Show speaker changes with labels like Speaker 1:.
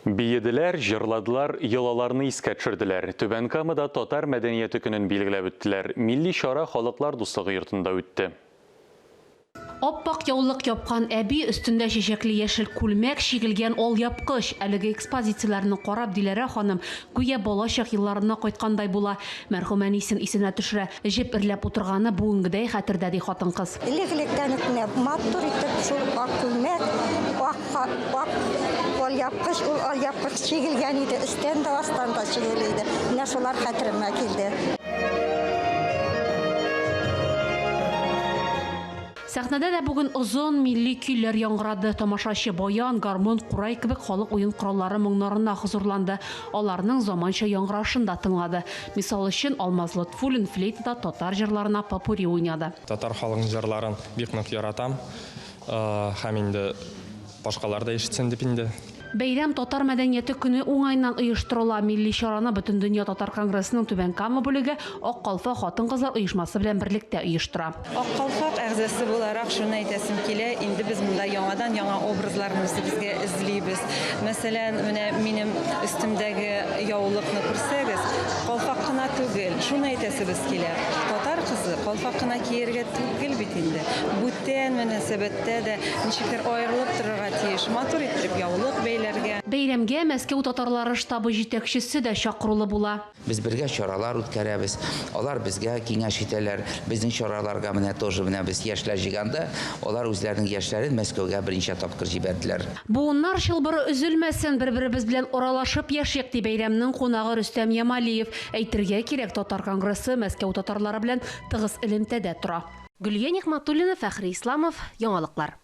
Speaker 1: Биеделәр, җырладылар, йолаларны искә төшерделәр. Түбән Камада Татар мәдәнияте көнен билгеләп үттеләр. Милли чара Халыклар дуслыгы йортында үтте.
Speaker 2: Ап-ак яулык япкан әби, өстендә чәчәкле яшел күлмәк, чигелгән алъяпкыч. Әлеге экспозицияләрне карап, Диләрә ханым гүя балачак елларына кайткандай була. Мәрхүм әнисен исенә төшерә. Җеп эрләп утырганы бүгенгедәй хәтердә, ди хатын-кыз.
Speaker 3: Элек-электән үк менә матур итеп шул ак күлмәк, ак ак алъяпкыч, ул алъяпкыч чигелгән иде, өстән дә, астан да чигеле иде. Менә шулар хәтеремә килде.
Speaker 2: Сәхнәдә дә бүген озын милли көйләр яңгырады. Тамашачы баян, гармун, курай кебек халык уен кораллары моңнарына хозурланды. Аларның заманча яңгырашын да тыңлады. Мисал өчен, Алмаз Лотфуллин флейтада татар җырларына попурри уйнады.
Speaker 4: Татар халык җырларын бик нык яратам. Һәм инде башкалар да ишетсен дип инде.
Speaker 2: Бәйрәм Татар мәдәнияте көне уңаеннан оештырыла. Милли чараны Бөтендөнья татар конгрессының Түбән Кама бүлеге Ак калфак хатын-кызлар оешмасы белән берлектә оештыра.
Speaker 5: Ак калфак әгъзасы буларак шуны әйтәсем килә, инде без монда яңадан-яңа образларны үзебезгә эзлибез. Мәсәлән, менә минем өстемдәге яулыкны күрсәгез, калфак кына түгел, шуны әйтәсебез килә, татар кызы калфак кына кияргә түгел бит инде. Бүтән мөнәсәбәттә дә ничектер аерылып торырга тиеш. Матур иттереп яулык бәйләргә.
Speaker 2: Бәйрәмгә Мәскәү татарлары штабы җитәкчесе дә чакырулы була.
Speaker 6: Без бергә чаралар үткәрәбез. Алар безгә киңәш итәләр. Безнең чараларга менә тоже менә без яшьләр җыйганда, алар үзләренең яшьләрен Мәскәүгә берничә тапкыр җибәрделәр.
Speaker 2: Буыннар чылбыры өзелмәсен, бер-беребез белән аралашып яшик, ди бәйрәмнең кунагы Рөстәм Ямалиев. Әйтергә кирәк, татар конгрессы Мәскәү татарлары белән тыгыз элемтәдә тора. Гөлия Нигъмәтуллина, Фәхри Исламов, Яңалыклар.